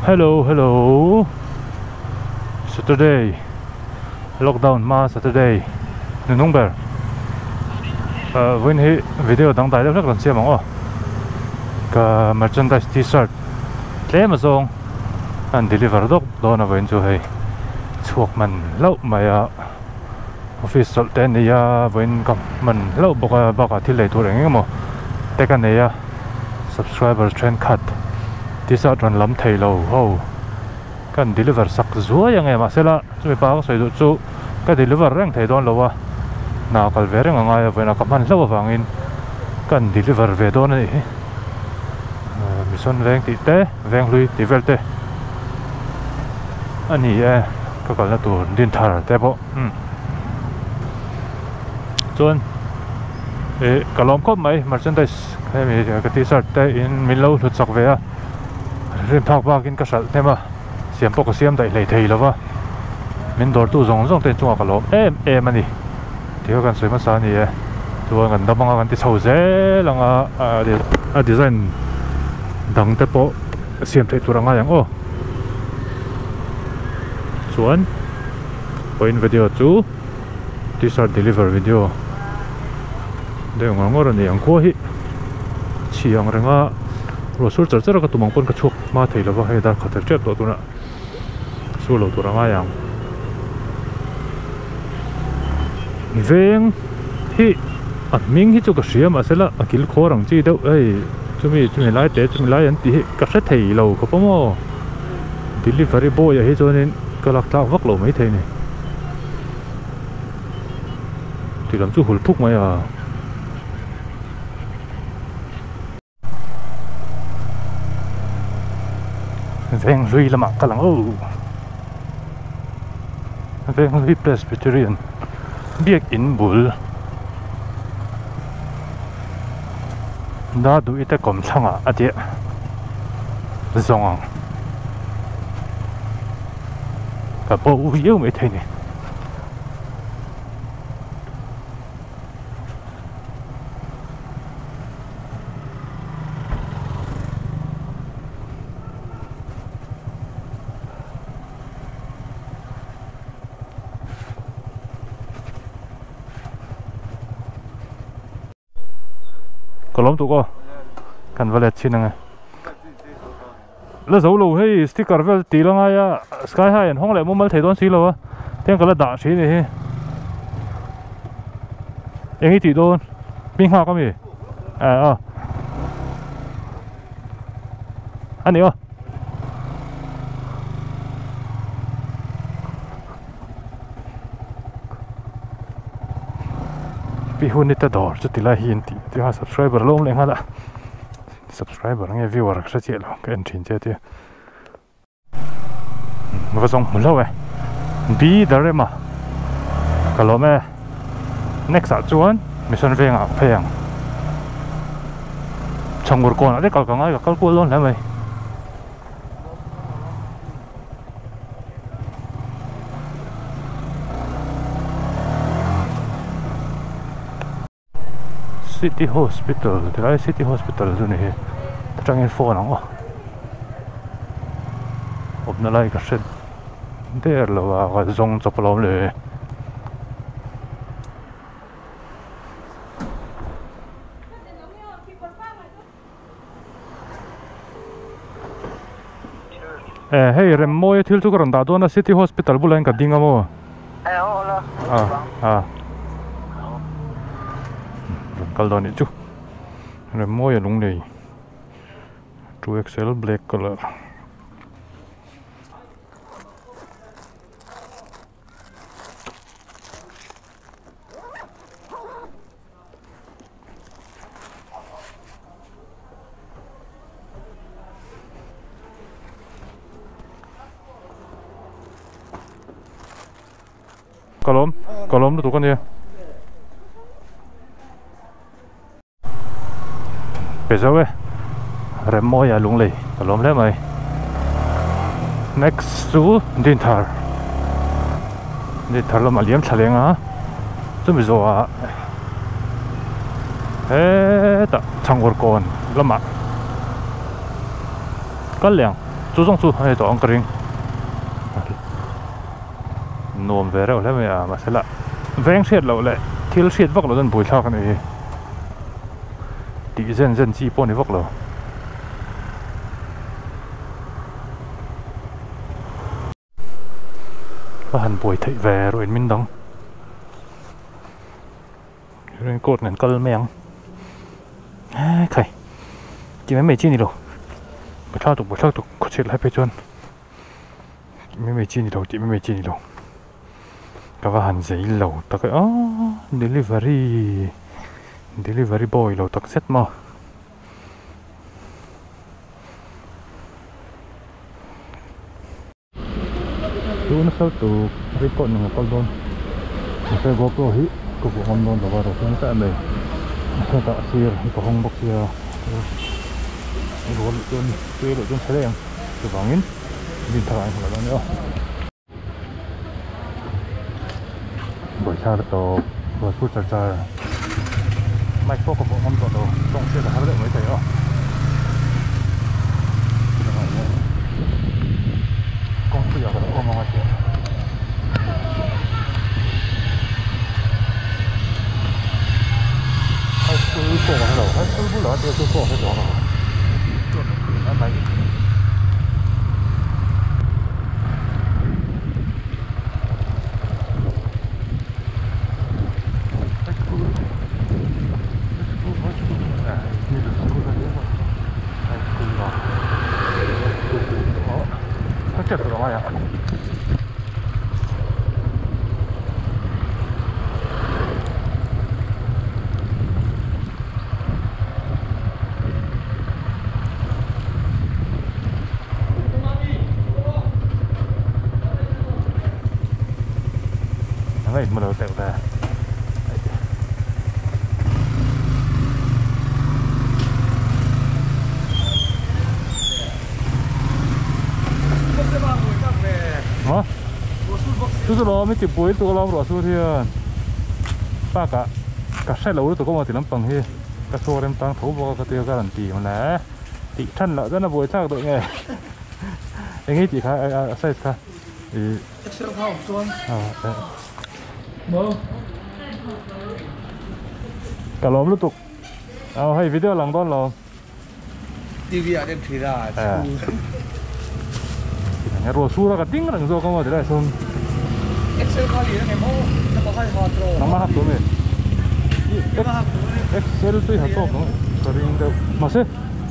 Hello hello Saturday lockdown hma Saturday nunung ber ah vawiin hi video dang dai deuh hlek rawn siam ang aw ka merchandise tshirt tlem a zawng a an deliver dawk dawn a vawiin chu hei chhuak hman hlauh mai a office chawlh te a ni a vawiin ka hman hlauh bawk a bakah thil lei tur eng eng emaw te ka nei a. Subscriber thenkhat t-shirt rawn lam thei lo ho kan deliver sak zuai ang e mahsela chumi pa ka sawi duh chu ka deliver reng thei dawn lo a hna kal ve reng a ngai a vawiinah ka hman hlauh avangin kan deliver ve dawn a nih hi mission veng tih te veng hlui tih vel te a ni e ka kalna tur dinthar te pawh umm chuan ih ka lawm khawp mai merchandise. Hemi ka t-shirt te in min lo hlut chak ve a, rin phak bak in ka hralh hnem a, siam pawh ka siam daih hlei thei lo va, min dawrtu zawng zawng te inchungah ka lawm em em a ni tih kha kan sawi hmasa a ni e, chuan kan dam anga kan ti chho zel anga a design dang te pawh siam theih tur a ngai ang aw chuan vawiin video chu. T-shirt deliver video deuh ngawr ngawr a ni ang khua hi chhi ang reng a ruah sur char char a ka tum ang pawn ka chhuak hma thei lova hei dar khat tep tawh tunah sur lo tur a ngai ang veng hi a hming hi chu ka hria mahse la a kil khawr ang chi deuh hei chumi chumi lai te chumi lai an tih hi ka hre thei lo khawp a maw delivery boy ah hi chuanin ka lak tlak vak lo maithei a ni. Ti lam chu hul phuk mai a. Veng hlui lamah ka lang oh. Veng hlui Presbyterian biak in bul da duh i te kawm thlangah a tih zawng ang. Ka bo viau mai thei ni. Ka lawm tuk aw kan va let chhin ang e la zo lo hei sticker vel tih la ngai a sky high an hawng leh mumal thei dawn si lo a tiang ka la dah thin a ni hi eng i tih dawn mi nghak ami eh aw a ni aw. Pi hun i ta dawr chu ti lai hi an tih tia subscriber a lo awm leh nghal a subscriber nge viewer ka hre chiah lo ka en thin che tia va zawng hmu hlauh e B Darema ka lawm e next ah chuan mission vengah ka phei ang chhangur kawnah te kal ka ngai ka kal kual dawn hle mai. City Hospital ti lai City Hospital chu ni hi atangin phone ang aw awmna lai ka hre der lo a ka zawng chawp alawm le. Eh hei Remmawia thil chu ka rawn dah dawn a City Hospital bulah hian ka ding a maw? Ah ah rawn kal dawn nih chu Remmawia lunglei 2XL black colour. Ka lawm ka lawm lutuk a nia pe zo e Remmawia Lunglei ka lawm hle mai next chu Dinthar Dinthar lamah liam thla leng a. Chumi zawhah hetah chhangawr kawn lamah kal leh ang. Chu zawng chu a ni tawh ang ka ring. Nuam ve reuh hle mai a, mahse lah veng hriat loh leh thil hriat vak loh chuan buaithlak a nih hi. Tih zen zen chi pawh a ni vak lo. A han buai theih ve erawh in min dang. Raincoat nen kal mai ang. He khai ti mai mai chi a ni lo. Buaithlak tuk buaithlak tuk khawchhiat lai phei chuan ti mai mai chi a ni lo ti mai mai chi a ni lo. Ka va han zei lo tak e aw delivery delivery boy lo tak zet maw. Chu nasa tuk record nung a kal dawn mahse GoPro hi ka vuah ngam dawn lova ro chuan chiah mai hetah sir hi ka hawng bawk sia rual leh chuan tui leh chuan chhe daih ang chuvangin din thar ah hian ka la dawn nia aw. Bawihthar tawp rual phur char char mic pawh ka vuah ngam tawh lo tawng hriat a har deuh maithei aw kawngpui ah ka lo awm ang a tia high school pawh ka hrelo high school bulah a tia chu pawh a hre tawh lo. Hei hmu lo teuh ve. Maw? Chu chu lawm i ti pui lutuk alawm ruah sur hian bakah ka hre lo lutuk awm a ti lampang hi ka chhuak rem tang tho bawk a ka tia ka rawn ti mawle tih than loh chuan a buaithlak duh nge eng nge tih kha a size kha ih Excel kha awm chuan maw ka lawm lutuk aw hei video lang dawn lo. TV ah te thin a chu. Eng rual sur a ka ding reng zawk a maw tilai sawn. Excel kha lian ang em aw ka pa khai ha tawh. Nangmah hak tur mi. Excel chu i ha tawk ang ka ring deuh. Mahse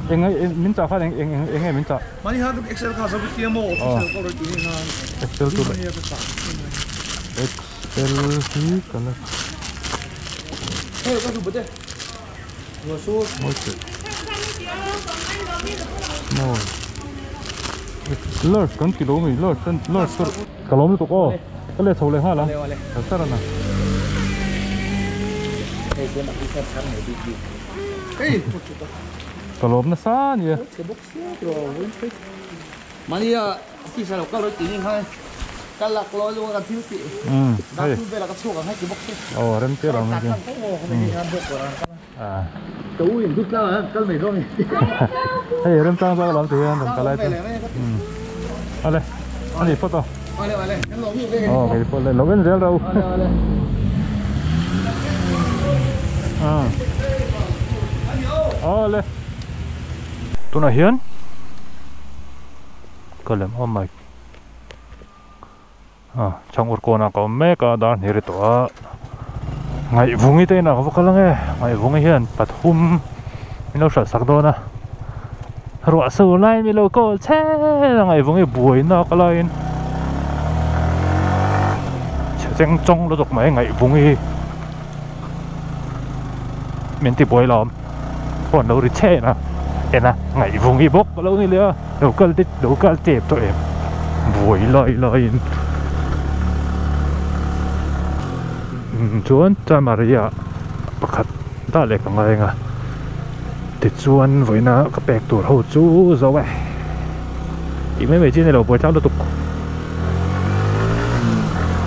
eng min chah khan eng eng eng nge min chah. Mahni khan Excel kha zo ti a maw official ka rawn ti ni khan. Excel chu Excel hi ka la. Hei ka duh bate. Small large kan ti lo mai large an large chu ka lawm lutuk aw ka let chho leh nghal ang char char a na. Ka lawm nasa a nia. Hei aw rem chiah lo mai chu. Hei remchang zawk lam tih hian rawn kal lai chu ale ani phawt aw aw kei pawh le lo en zel ro ale tunah hian ka lem awm mai. Chhangkawr kawnah ka awm mek a dar hnih ri tawh a Ngaihvungi te inah ka va kal ange Ngaihvungi hian pathum min lo hralh sak dawn a ruah sur laiin min lo call chhen a Ngaihvungi buaina ka laiin chhe cheng chawng lutuk mai Ngaihvungi hi min ti buai lo phone lo ri chhen a en a Ngaihvungi bawk a lo ni leh a. Lo kal te lo kal tep tawh em buai lai laiin chuan Chamaria pakhat dah leh ka ngai ang a tichuan vawiina ka pek tur ho chu zo e tih mai mai chi a ni lo buai thlak lutuk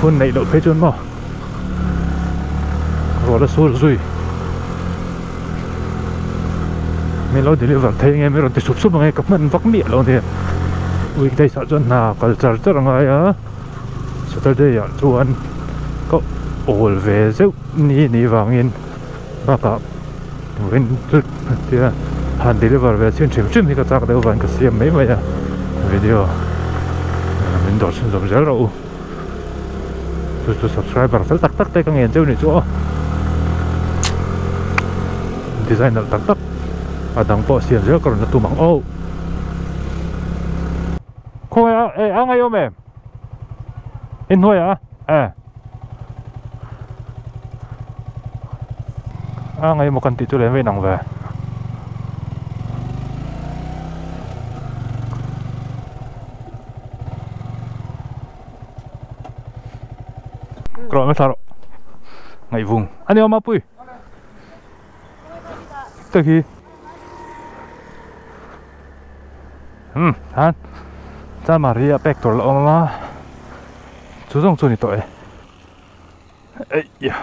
hun neih loh phei chuan maw ruah la sur zui. Min lo deliver thei nge min rawn ti sup sup ang e ka hman vak miah lo nia. Weekdays ah chuan hna kal char char a ngai a, Saturday ah chuan ka awl ve zeuh ni ni vangin bakah vawiin chu tia han deliver ve chhin hrim hrim hi ka chak deuh vangin ka siam mai mai a video min dawr chhunzawm zel rawh u chu chu subscriber fel tak tak te ka ngen cheu nih chu aw design nalh tak tak a dang pawh siam zel ka rawn la tum ang aw. Khawngaih a eh a ngaihawm em inhnuai ah eh a ngaihmaw kan tih chu lem ve inang ve ka rawh hmasa rawh ngaihvung a ni awm a pui te khi. Umm han Chanmari a pek tur la awm a chu zawng chu a ni tawh e eih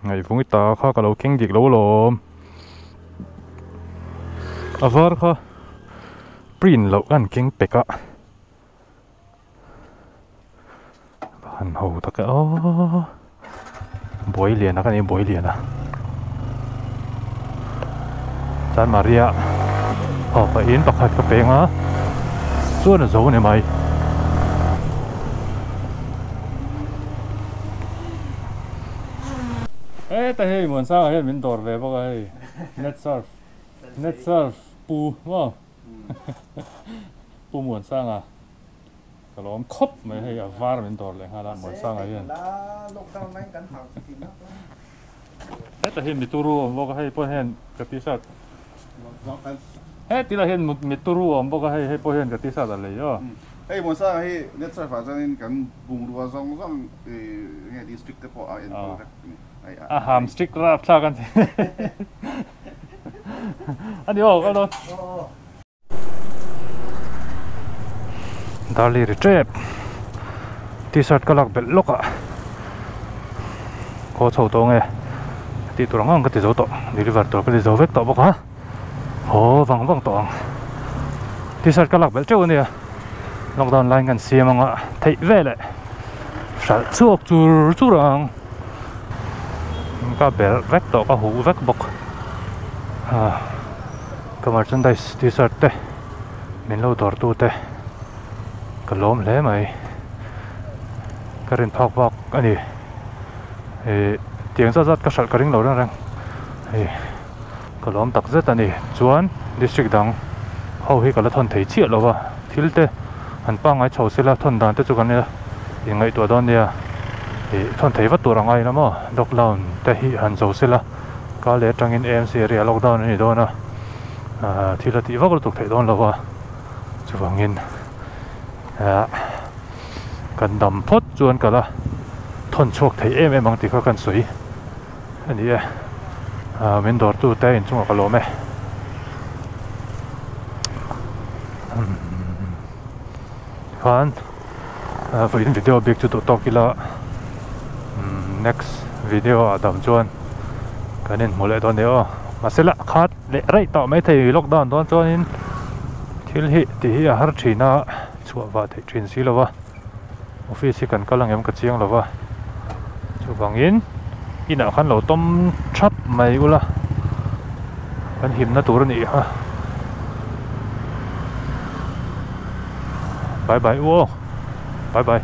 ngaihvung i ta kha ka lo keng dik lo alawm a var kha print loh kan keng pek a han ho tak e aw buai lian a ka ni buai lian a chuan Maria aw pa in pakhat ka peng a chuan a zo a ni mai. Heta hei Muansanga hian min dawr ve bawk a hei net surf net surf pu maw Pu Muansanga. Ka lawm khawp mai hei a var min dawr leh nghal a Muansanga hian. Heta hi mituru a awm bawk a hei pawh hian ka t-shirt heti lah hian mituru a awm bawk a hei hei pawh hian ka t-shirt a lei aw. Hei Muansanga hi net surf ah chuanin kan bungrua zawng zawng nge district te pawh a enkawl vek a ni. A ham strict rapthlak a ni a ni aw ka dawn. Darli ri tep t-shirt ka lak belh lawk ah khaw chho tawh nge tih tur ang ang ka ti zo tawh deliver tur ka ti zo vek tawh bawk a haw vang vang tawh ang t-shirt ka lak belh teuh ania lockdown lai kan siam anga theih veleh hralh chhuak chur chur ang ka belh vek tawh ka huh vek bawk ah. Ka merchandise t-shirt te min lo dawr tu te ka lawm hle mai ka rin phak bak a ni ih tiang zat zat ka hralh ka ring lo reng reng hei ka lawm tak zet a ni chuan district dang ho hi ka la thawn thei chiah lo va thil te an pangngai chho sela thawn dan te chu kan ila inngaihtuah dawn nia ih thawn thei vat tur a ngai la maw lockdown te hi han zo sela. Ka leh atangin AMC area lockdown a ni dawn a, ahh thil a tih vak lutuk theih dawn lo a, chuvangin ahh kan dam phawt chuan ka la thawn chhuak thei em em ang tih kha kan sawi a ni e, ahh min dawrtu te inchungah ka lawm e. Khan vawiin video bik chu duh tawk ila next video ah dam chuan kan inhmu leh dawn nia aw mahse la khat leh raih tawh maithei lockdown dawn chuanin thil hi tih hi a har thin a chhuah vah theih thin si lo va office hi kan kal angem ka chiang lo va chuvangin inah khan lo tawm thap mai ula kan himna tur a nih kha. Bye bye u aw bye bye.